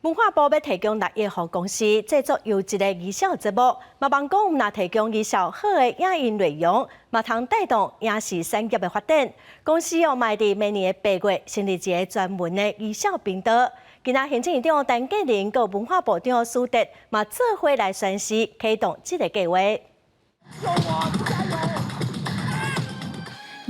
文化部欲提供6億予公視製作優質的兒少節目，嘛望講若提供兒少好的影音內容，嘛通帶動影視產業的發展。公視哦，嘛會佇明年的8月成立一个專門的兒少頻道。今仔行政院長陳建仁佮文化部長蘇德嘛做伙來宣示啟動這个計劃。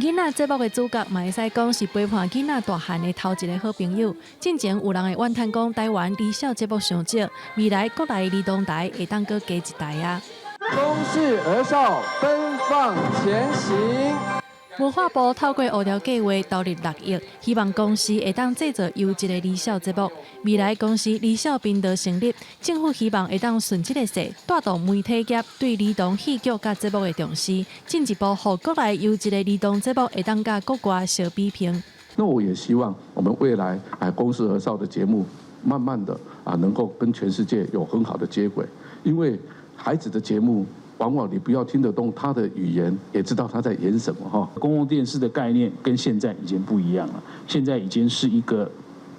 囡仔節目的主角嘛會使講是陪伴囡仔大漢的頭一个好朋友。進前有人會怨嘆講台灣兒少節目傷少，未來國內兒童台會當閣加一台啊。公視兒少奔放前行。文化部透過烏條計畫投入6億，希望公視會當製作優質的兒少節目。未來公視兒少頻道成立，政府希望會當順這个勢，帶動媒體業對兒童戲劇佮節目的重視，進一步予國內優質的兒童節目會當佮國外相比拼。那我也希望我們未來啊公視兒少的節目，慢慢的啊能夠跟全世界有很好的接軌，因為孩子的節目，往往你不要聽得懂他的語言，也知道他在演什麼哈。公共電視的概念跟現在已經不一樣了，現在已經是一個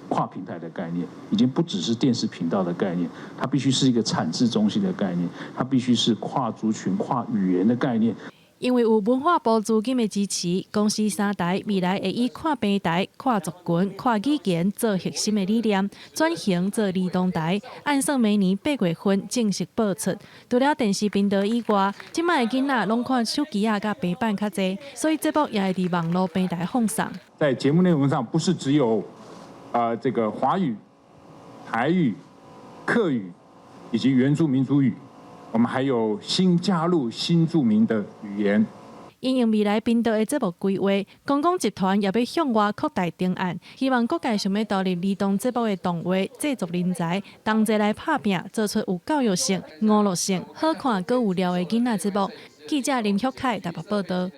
跨平台的概念，已經不只是電視頻道的概念，它必須是一個產制中心的概念，它必須是跨族群、跨語言的概念。因為有文化部資金的支持，公視三台未來會以跨平台、跨族群、跨語言做核心的理念，轉型做兒童台。按算明年8月份正式播出。除了電視頻道以外，這擺的囡仔攏看手機仔佮平板較濟，所以節目也會佇網路平台放送。在節目內容上，不是只有這個華語、台語、客語以及原住民族語。我們還有新加入新住民的語言。因應未來頻道的節目規劃，公共集團也欲向外擴大提案，希望各界想欲投入兒童節目的動畫製作人才，同齊來拍拚，做出有教育性、娛樂性、好看閣有料的囡仔節目。記者林旭凱台北報道。